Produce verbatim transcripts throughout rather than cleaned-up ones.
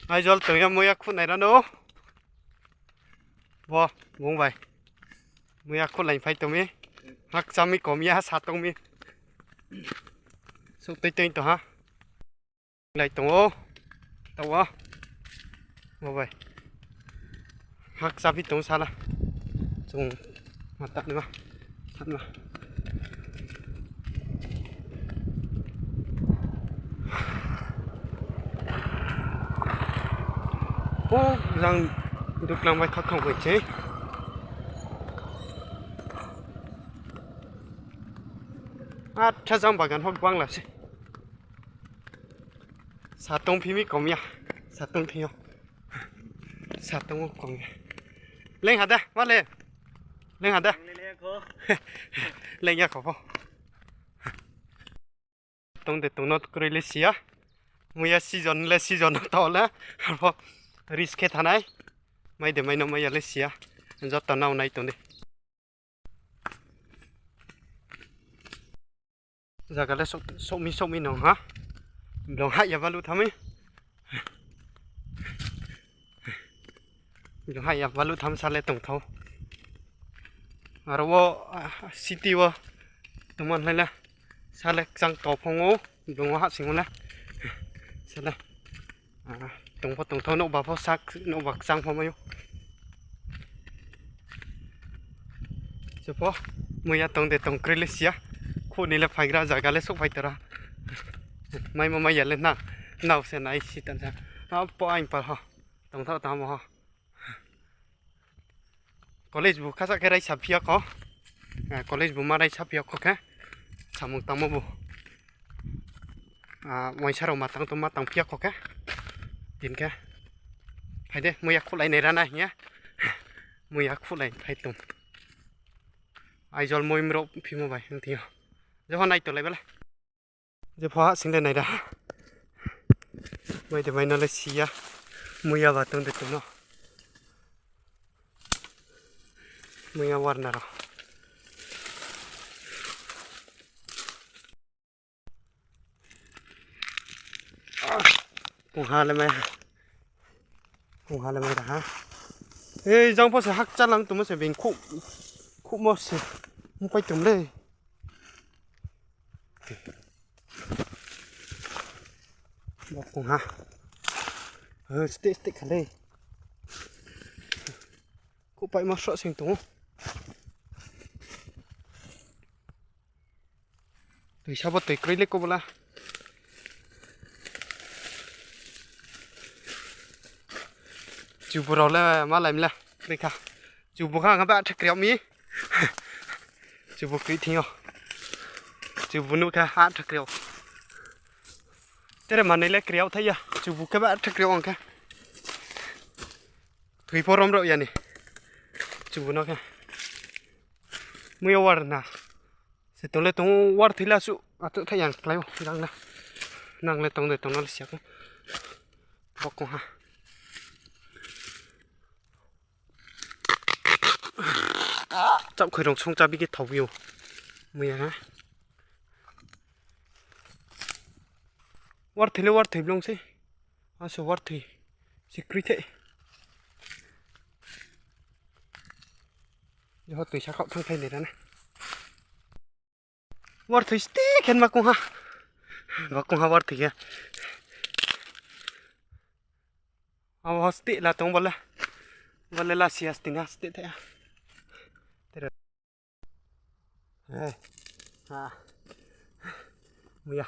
Aizawl tong ya muiya khuhnai rano. Bo, bung bai. Muiya khuhlai phai tong mi. Hakchá mi kom ya, sa tong mi. Souh tui tui tong ha. Lai tong ou. Taoh wo. Bo bai. Hakchá phi tong sala. Chung ma ta naima. Thanma. O, jang duklang bai khakkhang bai se. Atha jang bagan hok bangla se. Satong phi mi kom ya. Satong thing yo. Satong o kom ya. Leng ha da, ma le. Leng ha da. Leng ya kho pho. Tong de tong no kroi le si ya. Muiya season le season no tao le. Arpho risk khe thanai. Mai de mai no mai ya le si ya. Joto nao nai tong di. Zaga le souh, souhmi souhmi nung ha. Blong hah ya baluh thanng mi. Blong hah ya baluh thanng sa le tongthou. Aro wo, ah, city wo tongmo nai le. Sa le kchang to phong ou. Blong wo hahsoing mo le. Sa le. Tong pho tongthou, nouhba pho sak, nouhba kchang pho mai ou. Jepho, muiya tong de tong kroi le si ya. Khuh ni le phaigra zaga le souhphai tara. Maimo mai ya le nang, nao se nai si tan sa. Apo aing pal ho. Tongthou tamo ho. College bu khasa khe raisa phi ya kho. College bu ma raisa phi ya kho khe. Samung tangmo bu. Uaingsa rao ma tang tong ma tang phi ya kho khe. Tin khe. Phai de, muiya khuhlai nai rana hing ye. Muiya khuhlai phai tong. Aizawl moi mrao phimo bai hing thing yo. Jepho nai tonglai ba le. Jepho hahsoing le nai ra. Mai de mai no le si ya. Muiya ba tong de tong no. Muiya warna rao. Kongha le mai. Kongha le mai ra ha. Ei, jang pho se hakchá lang tongmo se being khuh, khuhmo se. Mpai tong le. Bo kongha. Steh steh kha le. Khuhpaimo sroh sing tong ou. Toisa bo toi kroi le kobla. Chubu rao le malai mla kroi kha. Chubu kha kha ba tha kriao mi. Chubu kroi thing yo. Chubu nuh kha ha tha kriao. Tere manoi le kriao thai ya. Chubu khe ba tha kriao ang khe. Thoi pho rom rao ya ni. Chubu no khe. Muiya warna. Se tong le tong warthoi le asuh, atuh thai yang klái o, jang na. Nang le tong de tong no le si ya khe. Bo kongha. Chaohkhoi rong song chabi khe thao bi ou. Muiya ha. Warthoi le warthoi blong sei. Asuh warthoi. Si kroi thai. Joho toisa khaoh thanngthai nai ra na. Warthoi steh khe ma kongha. Ba kongha warthoi khe. Abo ho steh la tong bo le. Bo le la si ya steh na steh thai ha. Tere. Muiya.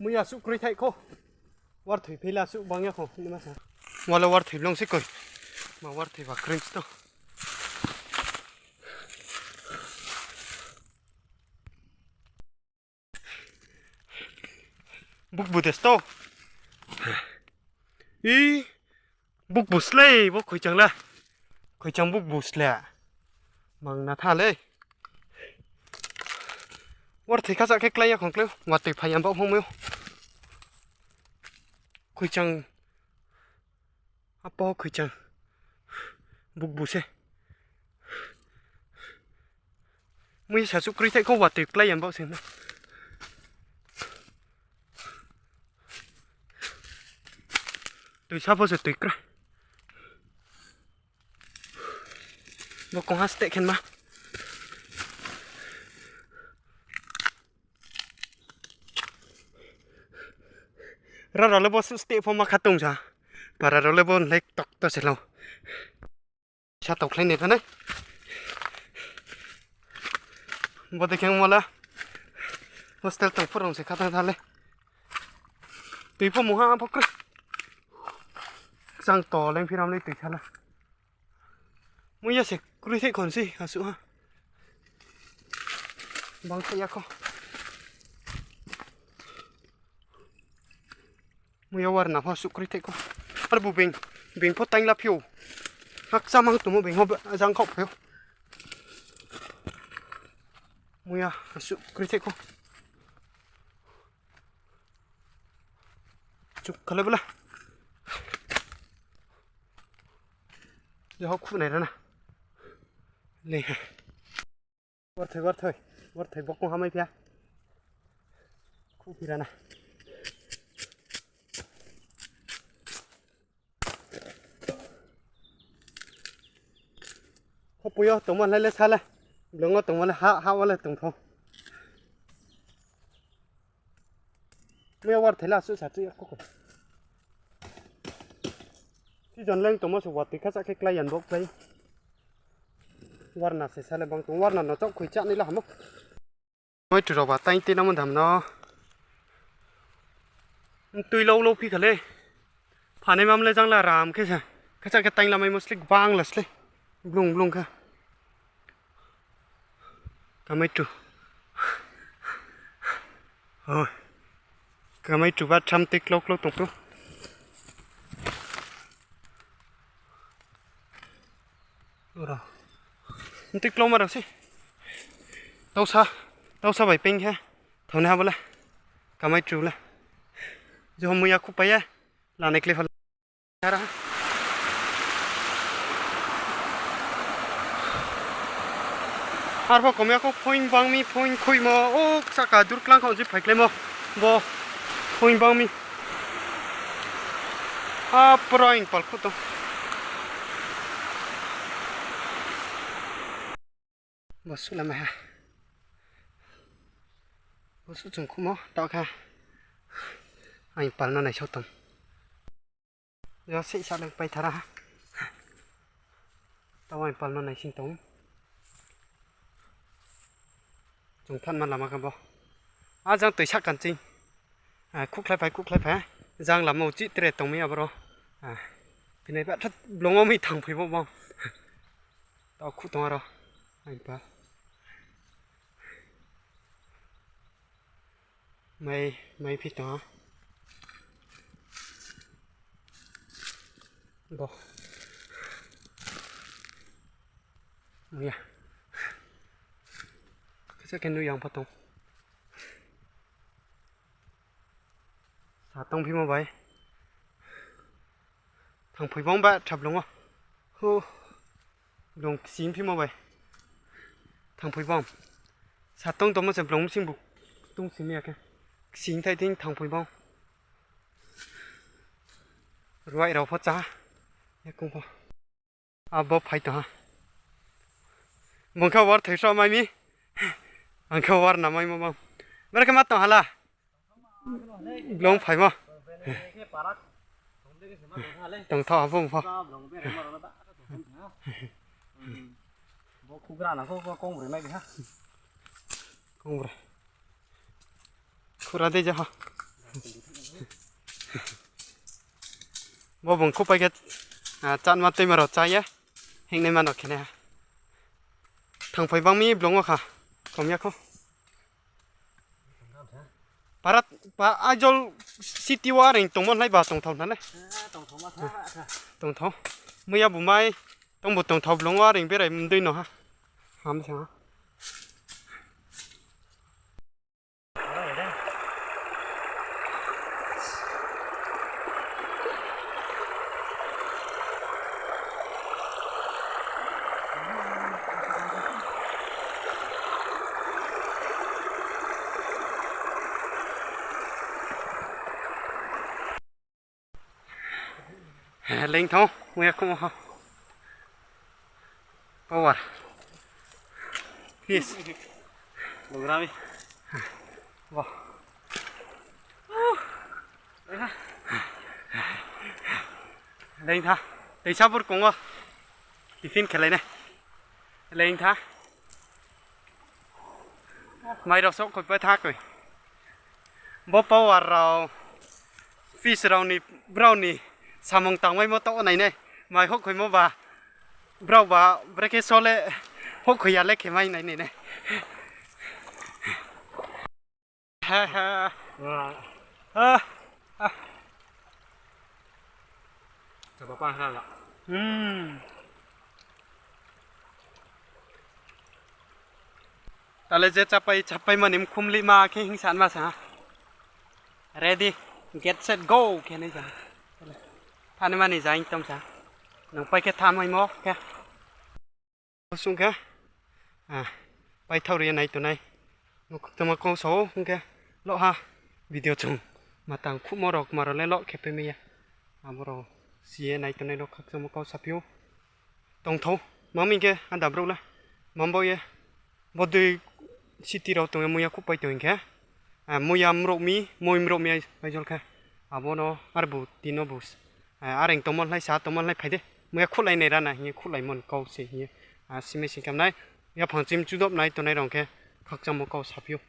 Muiya suh kroi thai kho. Warthoi phei la suh bang ya kho, nima sa. Wala warthoi blong se koi. Ma warthoi ba kroi sto. Bukbu de sto. I, bukbu slei, bo khoichang la. Khoichang bukbu slei. Mang na tha le. Warthoi khasa khe klái ya khong klái, watoi phai ya baoh phang mai ou. Khoichang, apo khoichang. Bukbu se. Mui sa suh kroi thai kho watoi klái ya baoh se na. Toisa pho se toi kra. Bo kongha steh khenma. Rao rao le bo suh steh pho ma kha tong sa. Para rao le bo lek tok to se lo. Sa tau khlai nai pha nai. Bo de kheng mo la. Hostel tong phurung se kha tang tha le. Toi pho mungha pho kra. Chang to leng phiram le toi kha la. Muiya se kroi thai khon se asuh ha. Bang thai ya kho. Muiya warna pho asuh kroi thai kho. Ar bu being, being pho taing la phiou. Hakcha mang tongmo being pho jang khaoh phiou. Muiya asuh kroi thai kho. Chuk kha le bo le. Je ho khu nai ra na. Le. Warthoi, warthoi, warthoi bo kong hamai phi ya. Khu phi ra na. Khopoi yo tongmo le le sa le. Blong wo tongmo le ha, ha wo le tong thou. Muiya warthoi le asuh sa chu ya kho kho. Season leng tongmo se watoi kha sa khe klái yan bo klái. Warna se sa le bang tong, warna no chaoh khoi chá nai la hamo. Moi tu rao ba taing te namo dam no. Tui lau lau phi kha le. Phanai mam le jang la ram khe sa. Khacha khe taing la maimo slik bang la sle. Blung blung kha. Kamai tu. Kamai tu ba tham tei klou klou tong tu. Ora. Tei klou ma rao se. Tausa, tausa bai peng khe. Thaonaiha bo le. Kamai tu le. Je ho muiya khupai ye. Lanai kle pha. Arphuh kom ya kho phoing bang mi, phoing khoihmo, o sahka dur klang kha je phai kláimo. Bo phoing bang mi. A pura aing pal khu tong. Bo suh lamai ha. Bo suh chung khumo, taoh kha. Aing pal no naisao tong. Yo sih sa le paithar ha. Taoh aing pal no naising tong. Chung thanma lama kha bo. A jang toi sahka ching. Khukhlai phai, khukhlai phai. Jang lama uchih tre tong mi aboro. Binai ba that blong wo mi thangphai bo bang. Taoh khu tong aro. Aing pal. Mai, mai phi tong ha. Bo. Ya. Kasa khe nuh yang pha tong. Sa tong phimo bai. Thangphoi bang ba tha blong wo. Hu. Blong ksing phimo bai. Thangphoi bang. Sa tong tongmo se blong bsing bu tong sing ya khe. Ksing thai thing thangphoi bang. Ruai rao pho chá. Yakung pho. Abo phai tong ha. Bung khe warthoi sroh mai mi. Ang khe warna maimo bang. Bera khe ma tong hala. Blong phaimo. Tongthao ha bung pho. Kongbre. Khura dei ja ha. Bo bung khupai khe, chánma tuima rao chá ye. Hingnaima no khe nai ha. Thangphoi bang mi blong wo kha. Kom ya kho. Para, pa, Aizawl city wo areing tongmo nai ba tongthao na le. Tongthao. Muiya bu mai tongbu tongthao blong wo areing berai mdei no ha. Ham se ha. Leing thanng, muya khouhmo ha. Power. Fish. Bugra mi. Bo. Leing tha. Teisa burkong wo. Tiffin khelai nai. Leing tha. Mai rao souhkhoi pai tha koi. Bo power rao, fish rao ni, brao ni samung tangmaimo taoh nai nai. Mai houhkhoimo ba, brao ba brekhe so le houhkhoi ya le khe mai nai nai nai. Tale je chapai, chapaimo ni mkhum lihma khe hing sanma sa ha. Ready, get set, go khe nai sa ha. Thanai mani jaing tong sa ha. Nung pai khe thanmaimo khe. Sung khe, paithaoh ri ye nai tongnai. Nouh khakchangmo kau sa ou hing khe, loh ha video chung matang khuhmo rao kma rao le loh khe pai mai ya. Abo rao si ye nai tongnai rao khakchangmo kau saphi ou. Tongthou, ma mi khe ada brouh le, ma bo ye, bodei city rao tong ye muya khuhpai tong hing khe, muya mrouh mi, moi mrouh mi aijol khe, abo no arbu tini no bu, areng tongmo hlai sa tongmo hlai phai de, muya khuhlai nai rana hing ye khuhlaimo ni kau se hing ye, simai sing khe nai, yaphang chim chudob nai tongnai rao khe, khakchangmo kau saphi ou.